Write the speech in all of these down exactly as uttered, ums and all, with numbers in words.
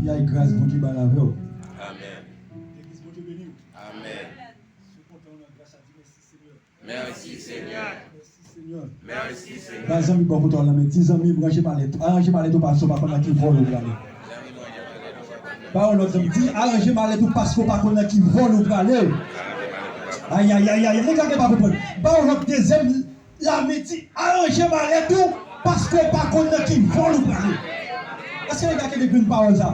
Kay gras Bondye ba l avè w. Amèn. Legliz Bondye beni w. Amèn. Si w kontan w nan gras la, di mèsi Senyè. Mèsi Senyè. Mèsi Senyè. Mèsi Senyè. Ba zanmi bò kote w la men, di zanmi m ranje malèt ou. Aranje malèt ou paske w pa konn nan ki vòl ou prale. Ba yon lòt zanmi, di aranje malèt ou paske w pa konn nan ki vòl ou prale. Ayayayay, nèg la gen pa konprann. Ba yon lòt dezyèm. Lame di, aranje malèt ou, paske w pa konn nan ki vòl ou prale. Èske nèg la kenbe grenn pawòl sa?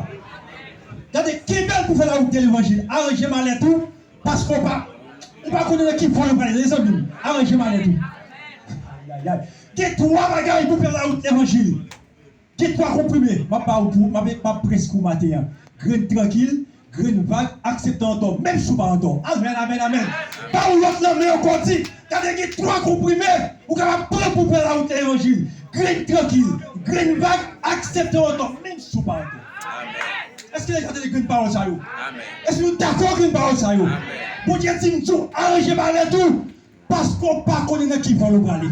Gade, kenbe l pou fè lawout de levanjil. Aranje malèt ou, paske w pa, ou pa konn nan ki vòl ou prale. Mezanmi, aranje malèt ou. Ayayay. Gen twa bagay pou fè lawout levanjil. Gen twa konprime m ap ba ou pou, m ap, m ap prèske ou maten an. Grenn trankil, grenn vag, aksepte antò, menm si w pa antò. Amèn, amèn, amèn. Ba yon lòt lanmen ankò, di, gade gen twa konprime ou kapab pran pou pran lawout levanjil. Grenn trankil, grenn vag, aksepte antò, menm si w pa antò. Èske nou tande grenn pawòl sa yo? Èske nou dakò grenn pawòl sa yo? Bondye di m di w, aranje malèt ou. Paske w pa konnen nan ki vòl ou prale.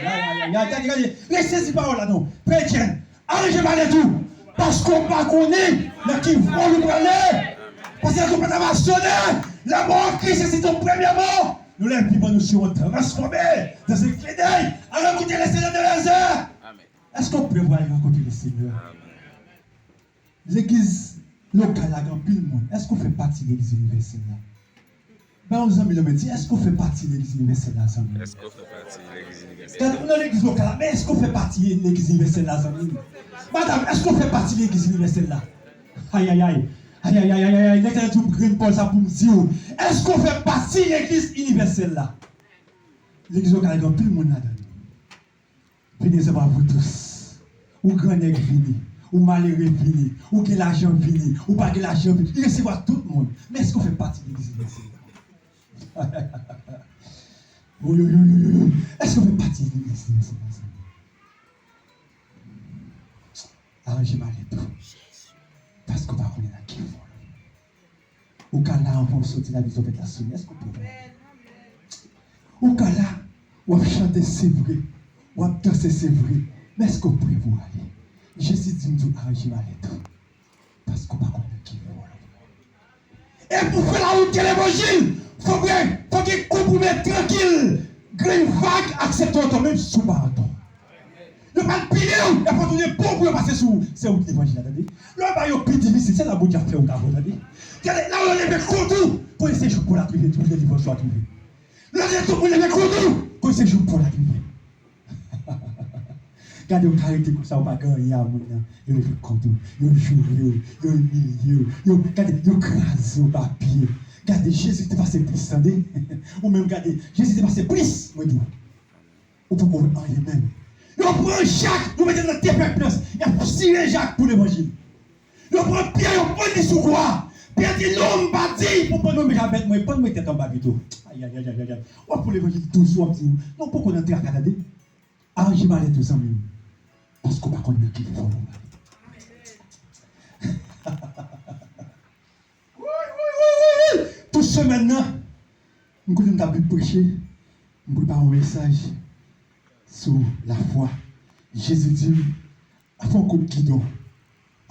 Ayayayay, gade, gade, resezi pawòl la non. Frè Etienne, aranje malèt ou. Paske w pa konnen nan ki vòl ou prale. Paske lè twonpèt la va sonnen, la mò an Kris se ton premye mò. Nou lè vivan nou se yon transfòme. Dans un clin d'œil, à rencontrer le Seigneur de les heures. Èske w prè pou al rankontre Lesenyè? Legliz lokal la gen anpil moun. Èske w fè pati legliz inivèsèl la? Ba yon zanmi lanmen, di, èske w fè pati legliz inivèsèl la, zanmi? Èske w fè pati legliz inivèsèl? Gade, ou nan legliz lokal la, men èske w fè pati legliz inivèsèl la, zanmi? Madanm, èske w fè pati legliz inivèsèl la? Ayayay. Ayayayayay. Nèg la di m grenn pawòl sa pou m di w. Èske w fè pati legliz inivèsèl la? Legliz lokal la gen anpil moun ladan l. Venez à moi, vous tous. Ou grannèg vini. Ou malere vini. Ou gen lajan vini. Ou pa gen lajan vini. Li resevwa tout moun. Men èske w fè pati legliz inivèsèl la? Woyoyoyoyoyo. Èske w fè pati legliz inivèsèl la? Aranje malèt ou. Paske w pa konnen nan ki vòl. Ou ka la anvan w soti, la vizyon fèt la sou nou. Èske w prè pou w ale? Ou ka la, w ap chante, se vre. W ap danse, se vre. Men èske w prè pou w ale? Jezi di m di w aranje malèt ou. Paske w pa konn nan ki vòl. E pou fè lawout de levanjil, fò gen, fò gen konprime trankil, grenn vag, aksepte antò, menm si w pa antò. Yo pral pile w, y ap retounen bon pou yo pase sou ou. Se wout levanjil la, tande. Lè yo ba yo pi difisil, se la Bondye ap fè w ka bon, tande. Gade, lè yo leve kont ou, konnen se jou pou w la rive, jou de delivrans ou ap rive. Lè yo tout moun leve kont ou, konnen se jou pou w la rive. Gade, ou ka rete konsa, ou pa gen anyen a moun nan. Yo leve kont ou, yo joure w, yo imilye w, yo, gade, yo kraze w pa pye. Gade, Jezi te pase plis, tande. Ou menm gade, Jezi te pase plis, mwen di w. Ou poko wè anyen menm. Yo pran Jak, yo mete l nan depèpnans. Y ap sire Jak pou levanjil. Yo pran Pyè, yo pann li sou kwa. Pyè di, "Non, m pa diy pou pann mwen, men avèk mwen, pann mwen tèt anba pito." Ayayayayay. W ap pou levanjil dous, w ap di, "Non, poko nan traka, tande." Aranje malèt ou, zanmi m. Paske w pa konn nan ki vòl ou prale. Wi, wi, wi, wi, wi. Tout semèn nan, m kote m t ap vin preche, m prepare yon mesaj sou lafwa. Jezi di m, fè yon kout gidon,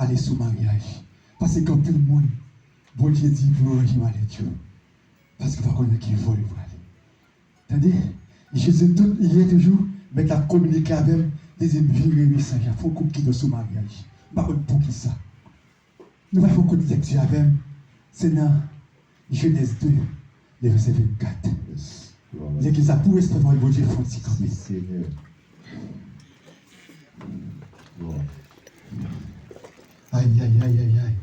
ale sou maryaj. Paske gen anpil moun, Bondye di pou yo ranje malèt yo. Paske w pa konn nan ki vòl yo prale. Tande, Jezi tout li ye toujou, Mèt la ap kominike avè m, li di m vire mesaj la, fè yon kout gidon sou maryaj. M pa konn poukisa. Nou va fè yon kout lekti avè m. Se nan Jenèz de, le vèsè vennkat. Legliz la, pou respè pawòl Bondye, fè yon ti kanpe. Ay, ay, ay, ay, ay.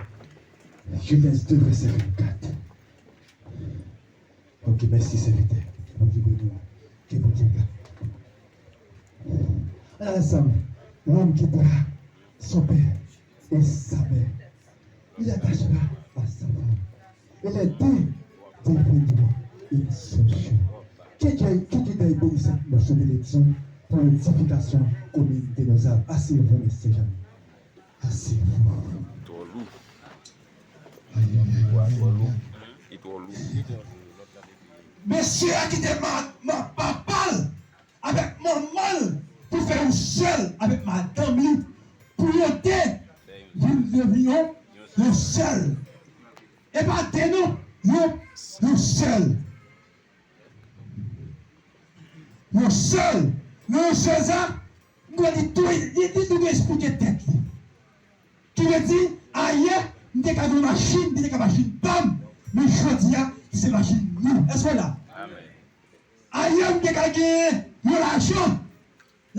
Jenèz de, vèsè vennkat. Ok, mèsi, sèvitè. Ke Bondye beni w. Ke Bondye beni w. Ann ale ansanm. L'homme quittera son père et sa mère. Il s'attachera à sa femme. Et les deux deviendront une seule chair. Que Dieu, que Dieu bénisse cette leçon de lecture pour l'édification commune de nos âmes. Asseyez-vous, mes sœurs. Asseyez-vous. Twò lou. Ayi, ayi, ayi, ayi, ayi. Li twò lou. Mesye a kite ma, ma, papa l avèk manman l pou fè yon sèl avèk madanm li, pou yo de vin devni yon Yon sèl. E pa de non. Yon, yon sèl. Yon sèl. Nan yon sèl sa, m kwè li tou, li, li tou esplike tèt li. Ki vle di, ayè, m te ka gen yon machin, m te ka machin pa m, men jodi a, se machin nou. Èske w la? Ayè, m te ka gen yon lajan,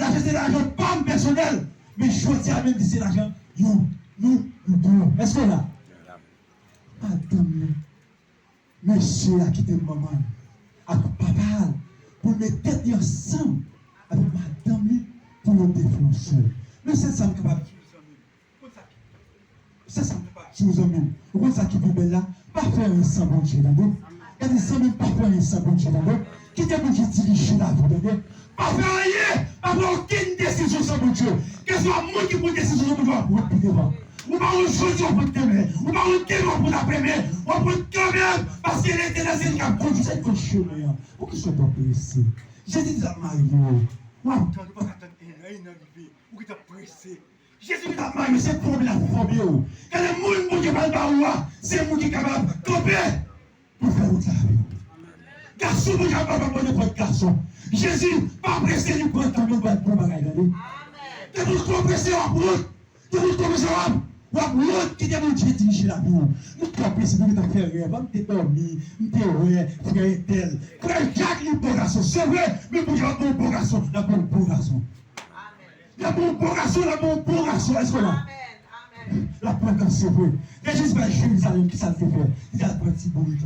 lajan se lajan pa m pèsonèl, men jodi a menm li se lajan yon, nou, nou, nou tou. Èske w la? Madanm nan, mesye a kite manman l ak papa l pou l met tèt li ansanm avèk madanm li pou yo te fè yon sèl. Men sèl sa m kapab di w, zanmi m. Ou konn sa ki, sèl sa m kapab di w, zanmi m. Ou konn sa ki pi bèl la? Pa fè anyen san Bondye, tande. Gade, zanmi m, pa fè anyen san Bondye, tande. Kite Bondye dirije lavi w, tande. Pa fè anyen, pa pran okenn desizyon san Bondye. Kèlkeswa moun ki pran desizyon san Bondye, w ap wont pi devan. Ou pa wont jodi, w ap wont demen. Ou pa wont demen, w ap wont aprèmen. W ap wont kanmenm, paske Letènèl se li k ap kondui, se li k konn chemen an. Poukisa w prese? Jezi di l ap marye w. W ap tann, ou pa ka tann en an, en an rive. Ou gentan prese. Jezi ki t ap marye, se pwòp la fòme w. Gade moun Bondye pral ba ou a, se moun ki kapab kanpe pou fè wout la avè w. Gason Bondye ap ba w pa bon nenpòt gason. Jezi pa prese, li pran tan pou l ba w bon bagay, tande. Depi w twò prese, w ap wont. Depi w twò prese, w ap, w ap wont. Kite Bondye dirije lavi w. Nou twò prese, nou gentan fè rèv. M te dòmi, m te wè frè entèl. Frè Jak li bon gason, se vre, men Bondye ap ba w bon gason, l ap ba w bon gason. L ap ba w bon gason, l ap ba w bon gason. Èske w la? L ap pran gason vre. Lè Jezi pral Jerizalèm, kisa l te fè? Li al pran ti bourik.